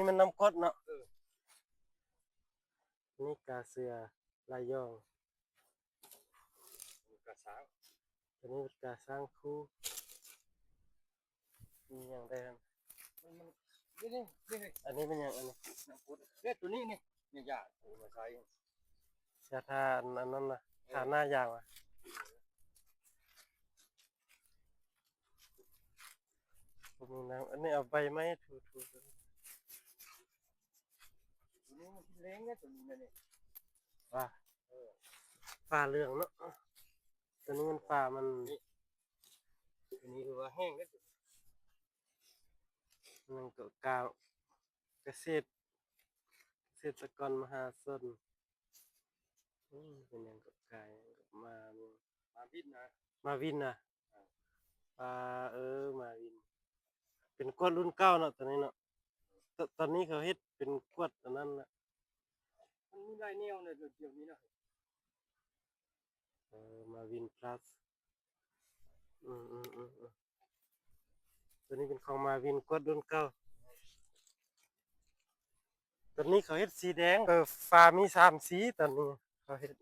ມັນນຳກົດເນາະ. ເອີ ນີ້ກາເສືອລາຍອງ ກາຊ້າງ ຕົວນີ້ກາຊ້າງຄູ ມີຫຍັງແດ່? ມັນ ມັນ ນີ້ ນີ້ ນີ້ ອັນນີ້ແມ່ນຫຍັງ? ອັນນີ້ ນ້ຳກົດ ເດ້ ຕົວນີ້ນີ້ ນີ້ຢາ ໂອ້ ມາໃຊ້ ຢາທາອັນ ອັນນັ້ນນະ ເອີ ທາໜ້າຢາງວະ. ບໍ່ມີນ້ຳ ອັນນີ້ເອົາໃບໄມ້ຖູໆ ຕົວນີ້ມັນຊິເລັງເດ້ ຕົວນີ້ນະນີ້ ວ່າ ເອີ ຝາເຫຼືອງເນາະ ຕົວນີ້ມັນຝາມັນ ນີ້ ຕົວນີ້ຖືວ່າແຫ້ງເດ້ ມັນກໍກາງ ກະເສດ ກະເສດຕະກອນມະຫາຊົນ ອືມ ເປັນຫຍັງກໍກາຍ ມາ ມາວິນນະ ມາວິນນະ ອ່າ ເອີ ມາວິນ ເປັນກວດລຸ້ນເກົ່າເນາະ ຕອນນີ້ເນາະ ຕ- ຕອນນີ້ເຂົາເຮັດເປັນກວດອັນນັ້ນລະ ມັນມີຫຼາຍແນວໃນດຽວນີ້ນະ ເອີ ມາວິນພລັສ ອືມໆໆ ຕົວນີ້ເປັນຂອງມາວິນ ກວດລຸ້ນເກົ່າ ຕົວນີ້ເຂົາເຮັດສີແດງ ເອີ ຝາມີສາມສີ ຕົວນີ້ເຂົາເຮັດ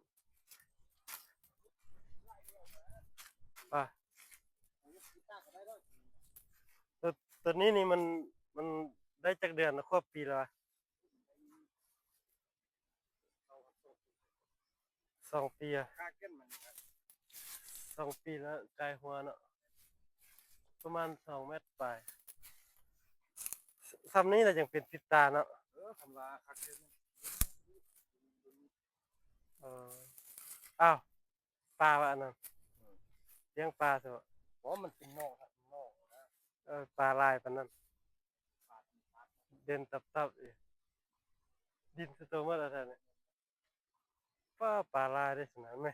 ອ່າ ຕົວ ຕົວນີ້ນີ້ມັນ ມັນໄດ້ຈັກເດືອນລະ ຄວບປີລະວະ? ສອງປີອະ ສອງປີລະກາຍຫົວເນາະ ປະມານສອງແມັດປາຍ ຊ່ຳນີ້ລະຍັງເປັນຕິດຕາເນາະ ເອີ ຄັນວ່າຄັກເດ້ ເອີ ອ້າວ ປາວ່າອັນນັ້ນ ອືມ ລ້ຽງປາຊະ ບໍ່ ມັນເປັນໜອງ ໜອງນະ ເອີ ປາຫຼາຍປານນັ້ນ ເດັ່ນຕັບໆ ອີກ ດິນສະໂຕໝົດແລ້ວແທ້ນີ້ ປາ ປາຫຼາຍເດ້ຊັ້ນນະ ແມ່